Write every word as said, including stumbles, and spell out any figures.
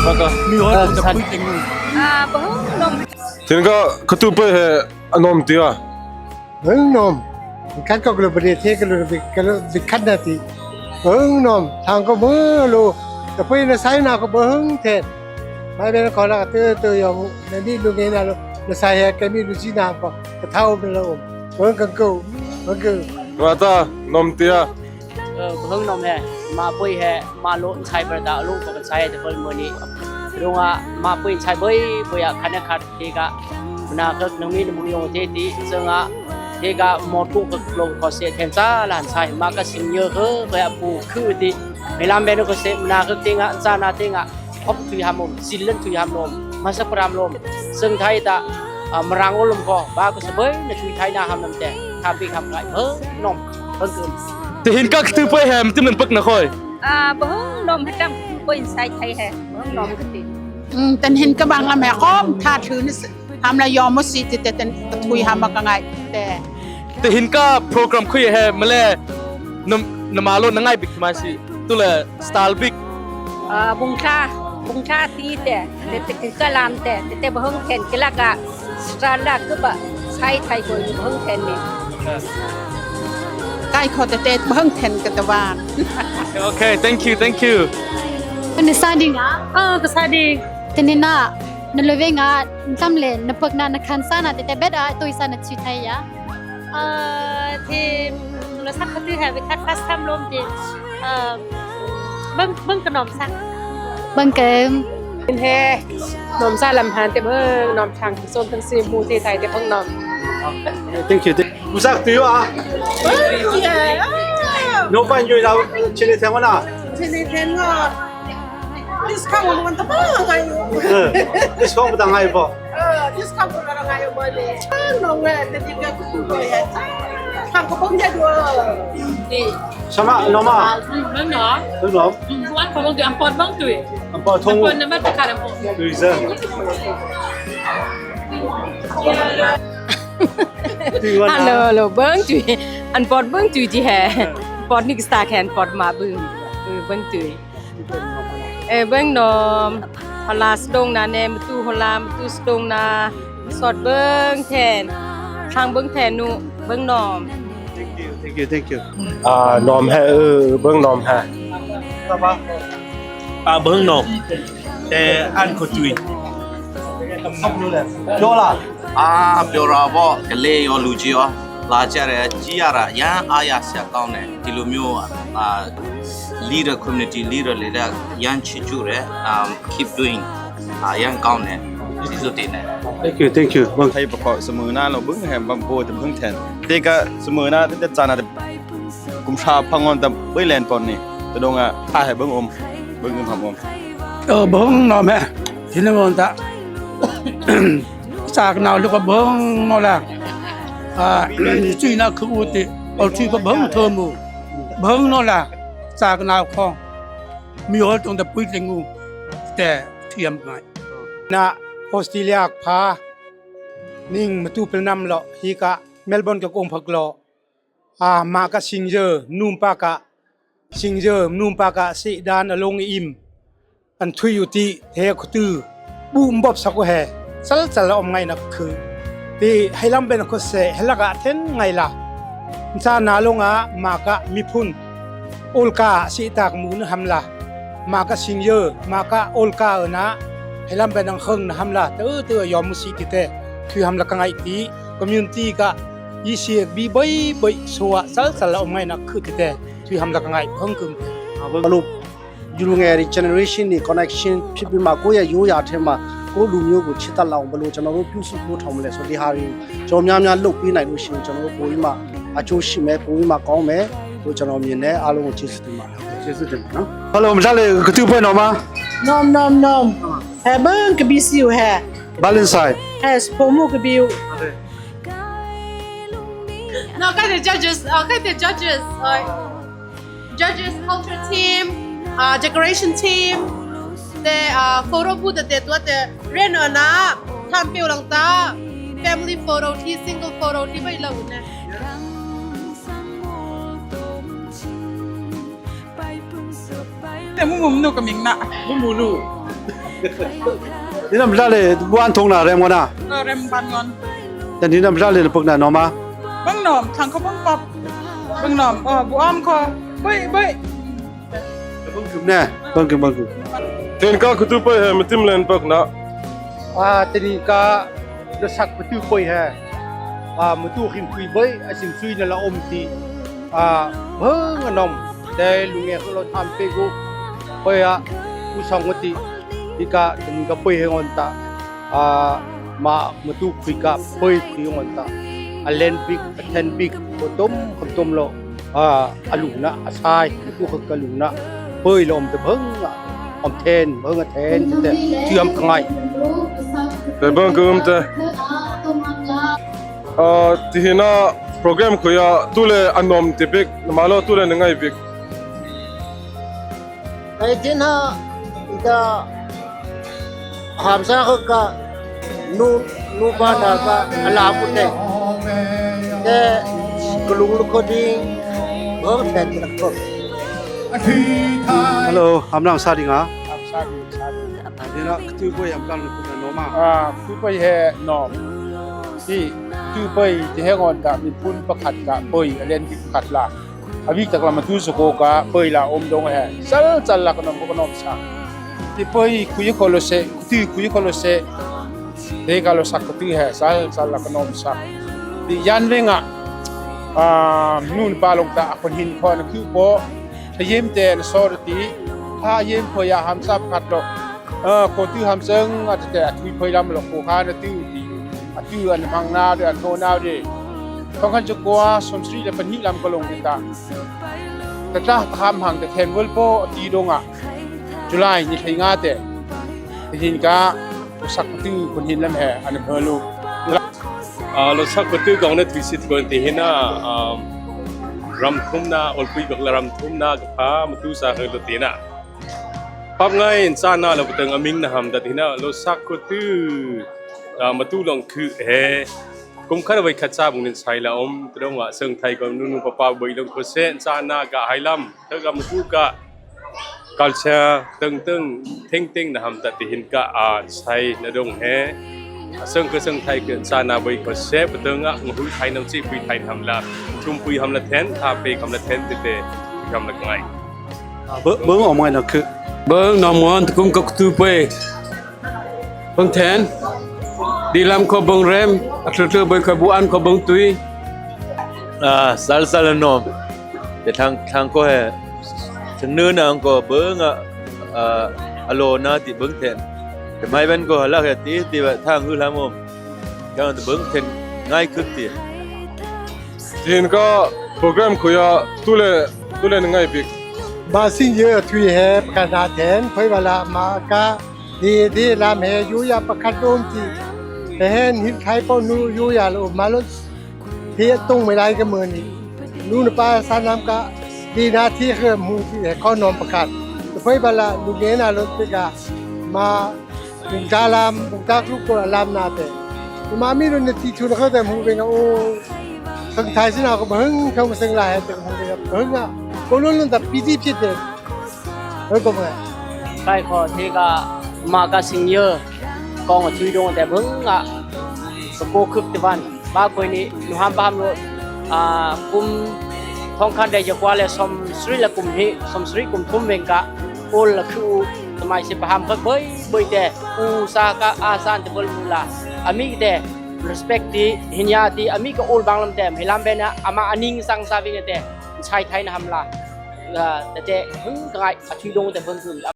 Maka. Mi hoi, ơ, tông ta săn. Pui teng nu. À, bơ̆ hơng nŏm. Tên ka, ka tu pơi he, a nŏm ti a. Bơ̆ hơng nŏm. Khăn kŏ kơ lu bơ̆ đi, thê kơ lu bơ̆, kơ lu bơ̆ khăn na ti. Bơ̆ hơng nŏm, thang kŏ mơ̆ lu. Ta pơi na sai na kŏ bơ̆ hơng thên. Mai bên kŏ na tơ, tơ yong, na ni lu nghe na lu, na sai he, kơ mi lu ji na kŏ. Ka thao bên lu ôm. Bơ̆ hơng kăng kơ, bơ̆ hơng kơ. Wa ta, nŏm ti a. Ơ, bơ̆ hơng nŏm he, mă pơi he, mă lŏ sai bơ̆ ta lŏ kơ sai he, ta pơi mơ̆ ni. Rong a, mă pơi sai bơi, bơi a, khăn a khăn, ti ka, na kơ nang mi nang yong te ti, sơng a, ti ka, mŏ tu kơ lŏ kơ se then sa, lan sai, mă ka sing yơ kơ, bơi a pu kơ ti. Mê lam bên kơ se, na kơ ti nga, sa na ti nga, Khŏp thui hăm ôm, sil lăn thui hăm ôm, mă sa pram lôm, sơng Thái ta, à, mrang ôlôm kŏ, ba kơ sa bơi, na thui Thái na hăm năm te, tha pi hăm ngai, bơ̆ hơng nŏm, bơ̆ hơng kơm. Te hin kă tu pơi he, mă tŭ mơ̆n pơk na khôi. À, bơ̆ hơng nŏm hơdăm, pơi sai Thái he, bơ̆ hơng nŏm kơ ti. Ừ, tên hin kơ bang lăm he khŏm, tha thui ni s-, hăm la yom mơ̆ si ti te tên kơ thui hăm mă kơ ngai te. Te hin kă program khui he, mă lĕ, nơm, nơm a lŏ na ngai bĭk mă si, tu lĕ style bĭk. À, bung tha, bung tha ti te, te, te kơ lam te, te, te bơ̆ hơng then kơ la ka, stra la kơ ba, sai Thái bơi bơ̆ hơng then ni. Kai kho te, te bơ̆ hơng then kơ ta wan. Okay, thank you, thank you. Kơ ni sa ding a? Ơ, kơ sa ding. Te ni na, na lơi veng a, tam lĕ, na pơk na, na khăn sa na, te, te bet a, tui sa na chi Thái ya. Ơ, thì nó sắp có thứ hai với khách custom luôn thì, ờ, bưng, bưng cái nòm sắp. Bưng cái. He, nòm sắp làm hàng thì bưng nòm thằng, son thằng si mu thì thầy thì bưng nòm. Thank you. Mu sắp thứ à? Bưng gì hả? Nó phải như là trên đây theo mà nào? Trên đây theo mà. Discount มันต้องมาตั้งไงบ่? เออ discount มันต้องมาตั้งไงบ่เนี่ย? น้องแม่จะดีกับคุณด้วยฮะ ทำกระป๋องใหญ่ด้วย Sama, noma. อืม เบิ่งเนาะ เบิ่งเนาะ อืม วันของเบิ่งตุ้ย อันปอดเบิ่งตุ้ย อันปอดทง อันปอดเนี่ยมันเป็นการอันปอด ตุ้ยเซิง ฮัลโหล ฮัลโหล เบิ่งตุ้ย อันปอดเบิ่งตุ้ยจีแฮ ปอดนิกสตาร์แคน ปอดมาเบิ่ง เออ เบิ่งตุ้ย เออ เบิ่งนอม ฮอลลาสดงนาแน่ มาตู้ฮอลลา มาตู้สดงนา สอดเบิ่งแทน ทางเบิ่งแทนนุ เบิ่งนอม Thank you, thank you, thank you. อ่า นอมแฮ เออ เบิ่งนอมแฮ อ่า เบิ่งนอม แต่อันเขาจุย โยล่ะ อ่า ပြောတာပေါ့ ကလေးရော လူကြီးရော လာကြတယ် ကြည့်ရတာ ရမ်းအားရစရာကောင်းတယ် ဒီလိုမျိုး အာ leader community leader တွေလည်း ရမ်းချစ်ကြတယ် အာ keep doing အာ ရမ်းကောင်းတယ် ကျေးဇူးတင်တယ် Thank you, thank you. ဘင် ไทยประกอบเสมอหน้าเราเบิ่งแหมบางโพธิ์เบิ่งแทน แต่ก็เสมอหน้า แต่จานะ กลุ่มชาวพังงอน แต่เบิ่งแลนด์ปอนนี่ แต่ดงอ่ะ ถ้าให้เบิ่งอม เบิ่งอมหำอม เออ เบิ่งนอมแฮะ ที่นั่นมันตะ จากหนาวแล้วก็เบิ่งนอมละ อ่า จุ้ยนะคืออุติ เอาที่ก็เบิ่งเธอหมู่ เบิ่งนอมละ จากหนาวของ มีโอตรงแต่ปุ้ยแต่งู แต่เทียมไง นะ ออสเตรเลียพา นิ่งมาตู้เป็นน้ำเลาะ ฮีกะ เมลเบิร์นกับองค์ผักเลาะ อ่า มากะสิงเยอ นุ่มปากะ สิงเยอ นุ่มปากะ สิดานอลงอิม อันทุยอยู่ติ เทคตื้อ บุ้มบอบสักแห่ สัลสัลละอมไงนักคือ ติให้ลำเป็นคนเสะ ให้ละกะเทนไงล่ะ ซานาลงอะ มากะมีพุน โอลกา สิตากหมูนหำล่ะ มากะสิงเยอ มากะโอลกาเออนะ ให้ลำเป็นอังเคิงนหำล่ะ เตอเตอยอมมุสิติเต ทุยหำละกะไงติ community กะ ยี่สิบบีใบใบสัวสัลสัลละอมไงนักคือติเต ทุยหำละกะไงเพิ่งกึม บรรลุ อยู่ไง generation นี่ connection ဖြစ်ပြီးမှ ကိုယ့်ရဲ့ရိုးရာထဲမှာ ကိုယ့်လူမျိုးကို ချစ်တတ်လာအောင် ဘယ်လို ကျွန်တော်တို့ ပြုစုပြောထောင်မလဲဆို ဒီဟာတွေ ကျွန်တော်များများ လုပ်ပေးနိုင်လို့ရှိရင် ကျွန်တော်တို့ ပိုပြီးမှ အကျိုးရှိမယ် ပိုပြီးမှ ကောင်းမယ်လို့ ကျွန်တော်မြင်တယ် အားလုံးကို ကျေးဇူးတင်ပါတယ် ကျေးဇူးတင်ပါနော် Hello မစားလေ ကသူ့ဖွဲ့နော်မ Nom nom nom. He bưng cái bì siu he. Valentine. He spomu cái biu. No, cái the judges, oh, cái the judges. Judges, culture team, uh, decoration team, te, uh, photo booth te tua te ren na tham piu lang ta family photo thi single photo thi bai lo na. Te mu mu nu ka ming na. Mu mu nu. Ni năm dal le bu ăn thung na rem ngon a. Ơ, rem ban ngon. Te ni năm dal le puk na no ma. Bang nom, thang ko bang pap. Bang nom, ơ, bu am ko. Bơi, bơi. Bang kum ne, bang kum, bang kum. Tin ka kutu pơi he, mi tim len puk na. A, tin ka, da sak kutu pơi he. A, mi tu khim kui bơi, a sim sui na la om ti. A, bang a nom. Te lu nge ko lo tham pe gu. Pơi a, ku song ko ti. Ti ka, tin ka pơi he ngon ta. A, ma, ma tu khui ka, pơi khui ngon ta. A len bik, a then bik, ko tum, ko tum lo. A, a lung na, a sai, ma tu khui ka lung na. Pơi lo om te bang, a, om then, bang a then, te, tu am ka ngai. Te bang kum te. A, ti hi na program khui a, tu le a nom ti bik, ma lo tu le na ngai bik. Ai tin ha, ita hamsa ko ka nu, nu pa na ka ala pu te. Te kulung lu ko ding, bang then la ko. Hello, ham nang sa ding a? Ham sa ding, sa ding. Ni na, kutu pơi ham kang lu na no ma. A, kutu pơi he no. Ti, kutu pơi, ti he ngon ka, mi pun pakhat ka, pơi, a len ti pakhat la. A wik tak la ma tu su ko ka, pơi la om dong he. Sal, sal la ka nom, ka nom sa. Ti pơi khui ko lo se, kutu khui ko lo se. Te ka lo sak kutu he, sal, sal la ka nom sa. Ti yan ve nga. A, nun pa long ta, a kon hin ko na khui po. Ta yem te na so ti. Ta yem ko ya hamsa pakhat lo. A, ko tu hamsang, a te, a tui pơi lam lo ko ka na tu ti. A tu an mang na de, an ho na de. Thong khan chu ko, som sri le pan hi lam ka long ta. Ta ta, ta ham hang ta then wol po ti dong a. July ni thei nga te. Ti hin ka, ko sak tu kun hin lam he, an phalu. A, lo sak ko tu kong na tui sit ko ti hin na, um, ram thum na, ol pui bak la ram thum na, ka pha, ma tu sa he lo ti na. Pap ngai in sa na lo putang aming na ham dat hi na lo sak ko tu, a, ma tu long khu he. Kum khat vai khat sa bung nin sai la om, tu dong wa seng thai ko nu nu pa pa bơi long ko se sa na ka hai lam, ta ka ma tu ka culture teng teng, teng teng na ham dat ti hin ka a sai na dong he. Seng ka seng thai ka sa na bơi ko se, putang a ngu hui thai nang chi pui thai ham la, chum pui ham la then, tha pe ham la then te te, pui ham la ngai. Bơ-, bơ̆ng om ngai na khư. Bơ̆ng nom ngon, kum ka kutu pơi. Bơ̆ng then. Di lam ko bơ̆ng rem, a tlu tlu bơi ko bu an ko bơ̆ng tui. A, sal sal nom. Te thang, thang ko he. Thang nư na ko bơ̆ng a, a, a lo na ti bơ̆ng then. Te mai ben ko la he ti, ti ba thang hư lam om. Ka te bơ̆ng then ngai khư ti. Tin ka program khui a tu le, tu le ngai bik. Ba sing ye thui he pakhat na then, phoi ba la ma ka, di, di lam he yu ya pakhat dom ti. He hen hin khai po nu yu ya lo ma lo. Thi tung mai lai ka mơ ni. Nu na pa sa nam ka, di na thi khe mu ti he ko nom pakhat. Phoi ba la lu nge na lo ti ka. Ma Bung ta lam, bung ta kru ko lam na te. Ko ma mi ru ne ti chu na ko te mu be nga o. Sang thai si na ko bang, ko ma sang la he te mu be nga bang nga. Ko lu lu ta pi ti pi te. He ko ma. Kai ko te ka ma ka sing ye. Ko nga chui dong te bang nga. Ko ko khup te van. Ba koi ni nu ham ba ham lo, a, kum thong khan de ya kwa le som sri la kum hi, som sri kum thum veng ka, ol la khu, tamai se ba ham ka bơi, bơi te, u sa ka, a san te bol mu la, ami te, respect ti, hin ya ti, ami ka ol bang lam te, hi lam be na, ama aning sang sa veng te, sai thai na ham la, a, te te, hung ka ngai, a thui dong te bang kum.